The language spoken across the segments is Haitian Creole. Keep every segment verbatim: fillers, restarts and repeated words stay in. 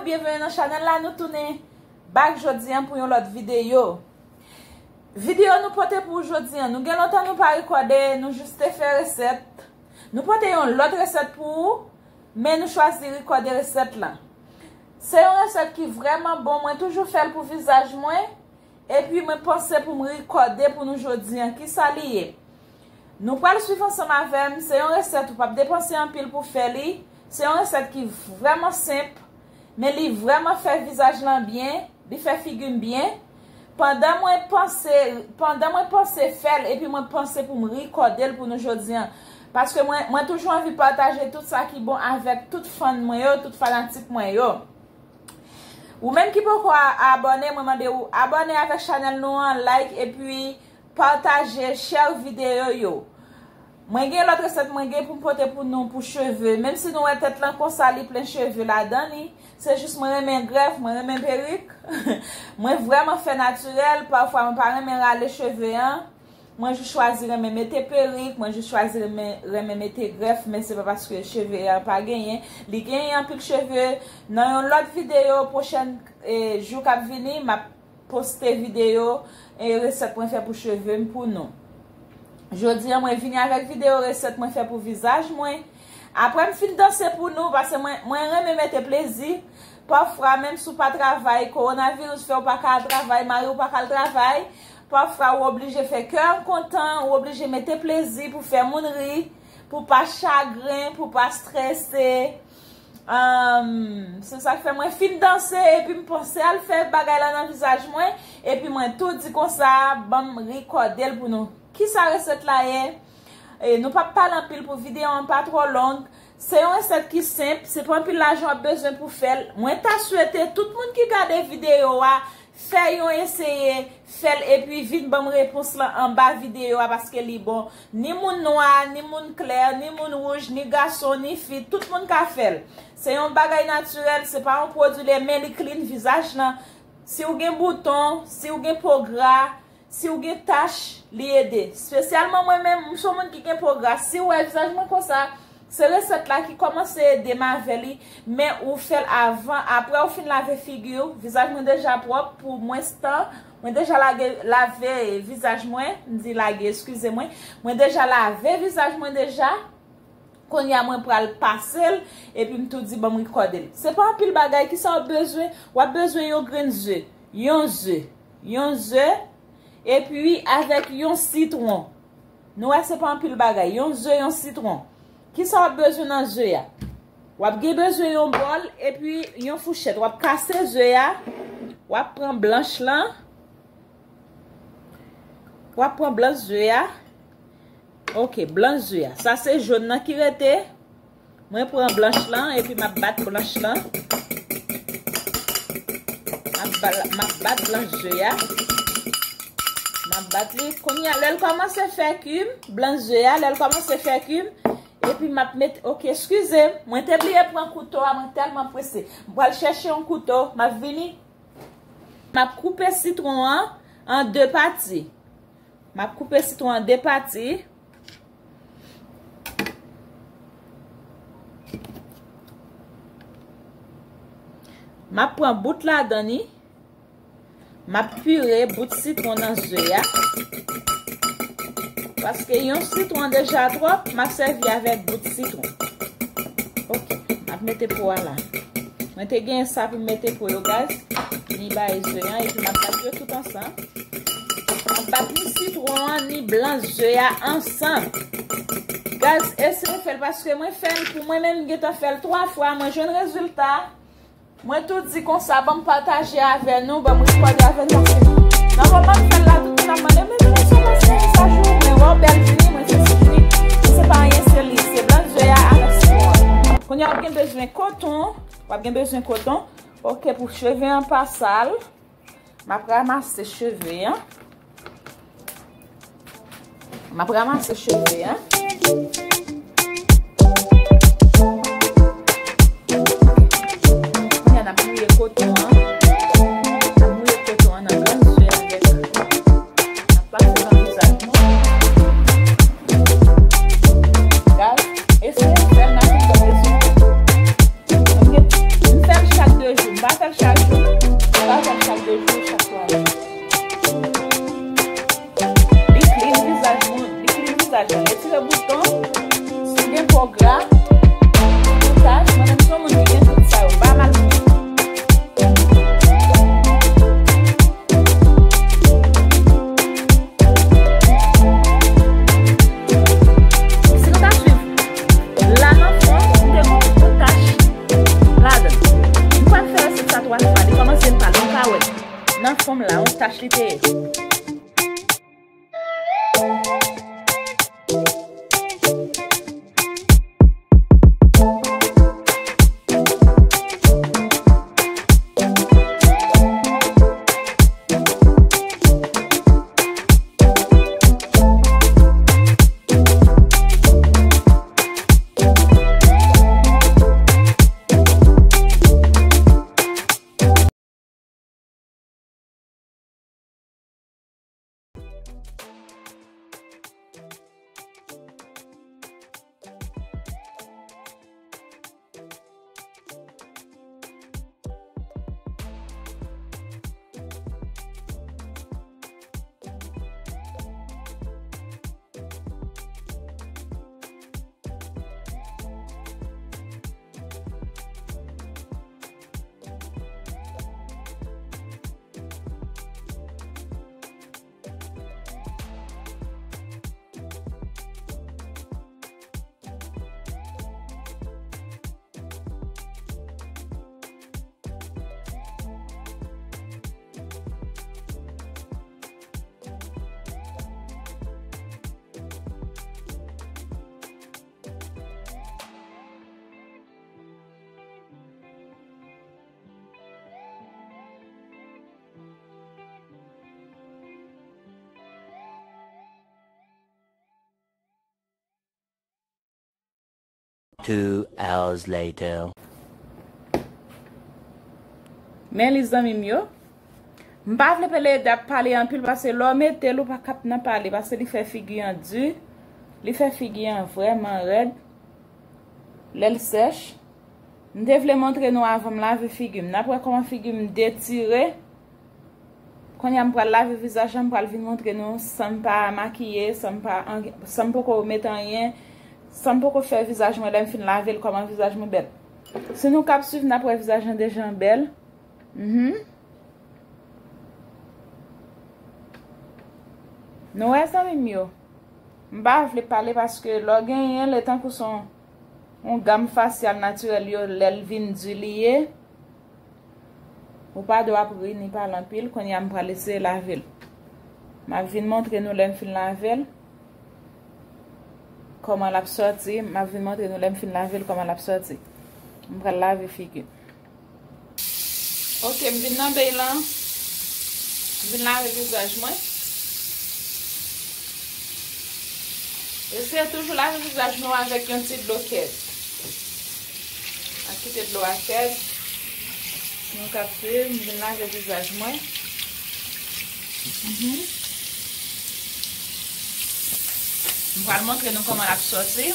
Byenveni nan chanèl la, nou tounen back jodi an pou yon lòt videyo. Videyo nou pote pou jodi an, nou gen lontan nou pa rekòde, nou jis te fè resèt. Nou pote yon lòt resèt pou ou, men nou chwazi rekòde resèt la. Se yon resèt ki vrèman bon, mwen toujou fè l pou vizaj mwen, epi mwen panse pou m rekòde pou nou jodi an. Kisa li ye? Nou pral swiv ansanm avè m, se yon resèt ou p ap depanse anpil pou fè li. Se yon resèt ki vrèman senp, men li vrèman fè vizaj lan byen, li fè figi m byen. Pandan mwen panse, pandan mwen panse fè l, epi mwen panse pou m rekòde l pou nou jodi an. Paske mwen, mwen toujou anvi pataje tout sa ki bon avèk tout fan mwen yo, tout fanatik mwen yo. Ou menm ki poko a-, abòne, mwen mande ou abòne avèk chanèl nou an, like, epi pataje, share videyo yo. Mwen gen lòt resèt mwen gen pou m pote pou nou pou cheve. Menm si nou wè tèt lan konsa, li plen cheve ladan li, se jis mwen renmen grèf, mwen renmen perik. Mwen vrèman fè natirèl, pafwa mwen pa renmen rale cheve an. Mwen jis chwazi renmen mete perik, mwen jis chwazi renmen, renmen mete grèf, men se pa paske cheve a pa genyen. Li genyen anpil cheve. Nan yon lòt videyo, pwochèn, e, jou k ap vini, m ap poste videyo, e, resèt mwen fè pou cheve m pou nou. Jodi an, mwen vini avèk videyo resèt mwen fè pou vizaj mwen. Apre m fin danse pou nou, paske mwen, mwen renmen mete plezi. Pafwa, menm si w pa travay, kowonaviris fè w pa ka al travay, mari w pa ka al travay, pafwa ou oblije fè kè an kontan, ou oblije mete plezi pou fè moun ri, pou pa chagren, pou pa strese. Ahn, se sa k fè mwen fin danse, epi m panse al fè bagay la nan vizaj mwen, epi mwen tou di konsa, ban m rekòde l pou nou. Kisa resèt la ye? E, nou p ap pale anpil pou videyo an pa twò long. Se yon resèt ki senp, se pa anpil lajan w ap bezwen pou fè l. Mwen ta swete tout moun ki gade videyo a, fè yon eseye, fè l epi vin ban m repons lan anba videyo a, paske li bon. Ni moun nwa, ni moun klè, ni moun wouj, ni gason, ni fi, tout moun ka fè l. Se yon bagay natirèl, se pa yon pwodui lè, men li clean vizaj lan. Si w gen bouton, si w gen po gra, si w gen tach, li ede. Espesyalman mwen menm, m se yon moun ki gen po gra. Si w wè vizaj mwen konsa, se resèt la ki kòmanse ede m avè li, men ou fè l avan, apre ou fin lave figi w, vizaj mwen deja pwòp pou mwens tan, mwen deja lage, lave vizaj mwen, m di lage, eskize mwen, mwen deja lave vizaj mwen deja, kounye a mwen pral pase l, epi m tou di ban m rekòde l. Se pa anpil bagay, kisa w ap bezwen? W ap bezwen yon grenn ze, yon ze, yon ze, epi avèk yon sitwon. Nou wè se pa anpil bagay. Yon ze, yon sitwon. Kisa w ap bezwen nan ze a? W ap gen bezwen yon bòl epi yon fouchèt. W ap kase ze a. W ap pran blanch lan. W ap pran blanch ze a. Ok, blanch ze a. Sa se jòn nan ki rete. Mwen pran blanch lan, epi m ap bat blanch lan. M ap ba-, m ap bat blanch ze a. M ap bat li. Kounye a, lè l kòmanse fè kim, blanch ze a, lè l kòmanse fè kim, epi m ap met, ok, eskize m, mwen te bliye pran kouto a, mwen tèlman prese. M pral chèche yon kouto, m ap vini. M ap koupe sitwon an an de pati. M ap koupe sitwon an de pati. M ap pran bout ladan li. M ap pire bout sitwon nan ze a. Paske yon sitwon deja twòp, m ap sèvi avèk bout sitwon. Ok, m ap mete po a la. Mwen te gen sa pou m mete po yo, guys. Ni bay ze an, epi m ap bat yo tout ansanm. M ap bat ni sitwon an, ni blan ze a ansanm. Guys, eseye fè l, paske mwen fè l pou mwen menm, m gentan fè l twa fwa, mwen jwenn rezilta. Mwen tou di konsa, ban m pataje avè nou, ban m rekòde avè nou, paske nan moman m fè l la, tout moun ap mande, "Men, men, men, sa pase, sa jou, men wè w bèl vini, mwen se sou vini." Men se pa anyen, se li, se blan ze a avèk sitwon an. Kounye a, w ap gen bezwen koton, w ap gen bezwen koton. Ok, pou cheve an pa sal, m ap ranmase cheve an. M ap ranmase cheve an. Kounye a, n ap mouye koton an. N ap mouye koton an nan blan ze avèk. N ap pase nan vizaj nou. Guys, eseye fè l nan tout rezilta. M fè l chak de jou. M pa fè l chak jou. M pa fè l chak de jou, chak twa jou. Li clean vizaj mwen, li clean vizaj mwen. Retire bouton, si w gen po gra, pou tach, mwen menm se yon moun ki gen tout sa yo, m pa mal. Si nou ta swiv, la nan fon, m te gon, gon tach ladan. M pral fè resèt sa twa fwa, li kòmanse pale, m ka wè. Nan fon m la, yon tach li te ye. Two hours later. Men li zanmi m yo. M pa vle pale ede ap pale anpil paske lè w mete l ou pa k ap nan pale paske li fè figi an di. Li fè figi an vrèman rèd. Lè l sèch. M te vle montre nou avan m lave figi m. N ap wè kòman figi m detire. Kounye a m pral lave vizaj la, m pral vin montre nou san m pa makiye, san m pa ange-, san m poko mete anyen, san m poko fè vizaj mwen lè m fin lave l, kòman vizaj mwen bèl. Si nou k ap swiv, n ap wè vizaj lan deja bèl. Mhm. Nou wè zanmi m yo. M pa vle pale paske lè w genyen, li tankou se yon, yon gam fasyal natirèl yo, lè l vin di li ye. Ou pa dwe ap ri ni pale anpil. Kounye a m pral eseye lave l. M ap vin montre nou lè m fin lave l. Kòman l ap sòti. M ap vin montre nou lè m fin lave l kòman l ap sòti. M pral lave figi m. Ok, m vin nan beny lan. M vin lave vizaj mwen. Eseye toujou lave vizaj nou avèk yon ti dlo kèd. N ap kite dlo a kèd. Nou k ap swiv, m vin lave vizaj mwen. Mhm. M pral montre nou kòman l ap sòti.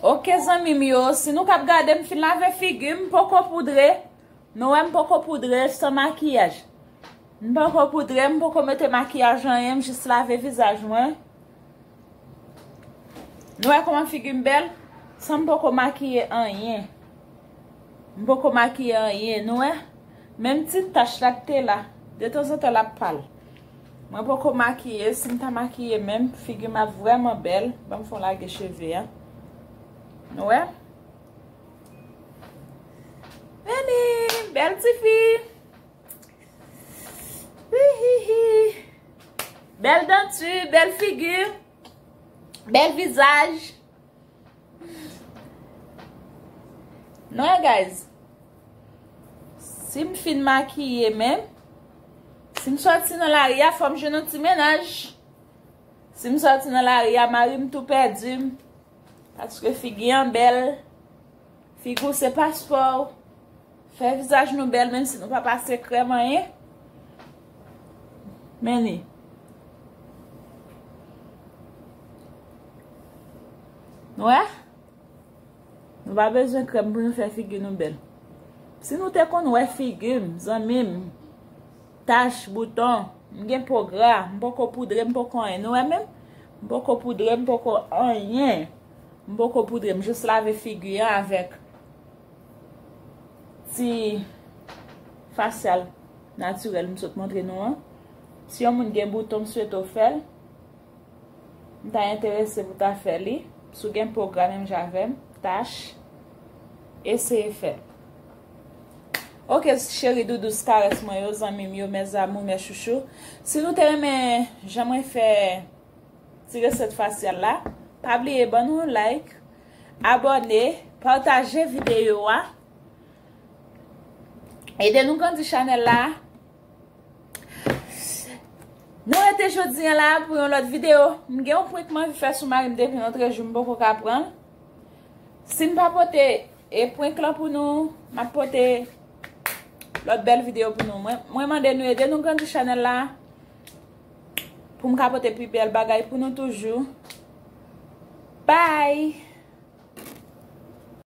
Ok, zanmi m yo, si nou k ap gade, m fin lave figi m, m poko poudre. Nou wè m poko poudre san makiyaj. M poko poudre, m poko mete makiyaj anyen, m jis lave vizaj mwen. Nou wè kòman figi m bèl? San m poko makiye anyen. M poko makiye anyen, nou wè? Menm ti tach la k te la, detanzantan l ap pale. Mwen poko makiye, si m ta makiye menm, figi m ap vrèman bèl. Ban m fè yon lage cheve a. Nou wè? Vini, bèl tifi. Hihihi. Bèl danti, bèl figi, bèl vizaj. Non, guys. Si m fin makiye menm, si m sòti nan lari a, fò m jwenn yon ti mennaj. Si m sòti nan lari a, mari m tou pèdi m. Paske figi an bèl. Figi w se paspò w. Fè vizaj nou bèl, menm si nou pa pase krèm anyen. Men li. Nou wè? Nou pa bezwen krèm pou nou fè figi nou bèl. Si nou te konn wè figi m, zanmi m, tach, bouton, m gen po gra, m poko poudre, m poko anyen. Nou wè menm? M poko poudre, m poko anyen. M poko poudre, m jis lave figi an avèk ti fasyal natirèl m sot montre nou an. Si yon moun gen bouton, m swete w fè l. M ta enterese pou ta fè li. Si w gen po gra menm jan avè m, tach, eseye fè l. Oke, cheri doudous, karès mwen yo, zanmi m yo, mes amours, mes chouchous. Si nou te renmen jan mwen fè ti resèt fasyal la, pa bliye ban nou yon like, abòne, pataje videyo a. Ede nou grandi chanèl la. Nou rete jodi a la pou yon lòt videyo. M gen yon prank m anvi fè sou mari m depi nan trè jou, m poko ka pran l. Si m pa pote e prank lan pou nou, m ap pote lòt bèl videyo pou nou. Mwen, mwen mande nou ede nou grandi chanèl la pou m ka pote pi bèl bagay pou nou toujou. Bye!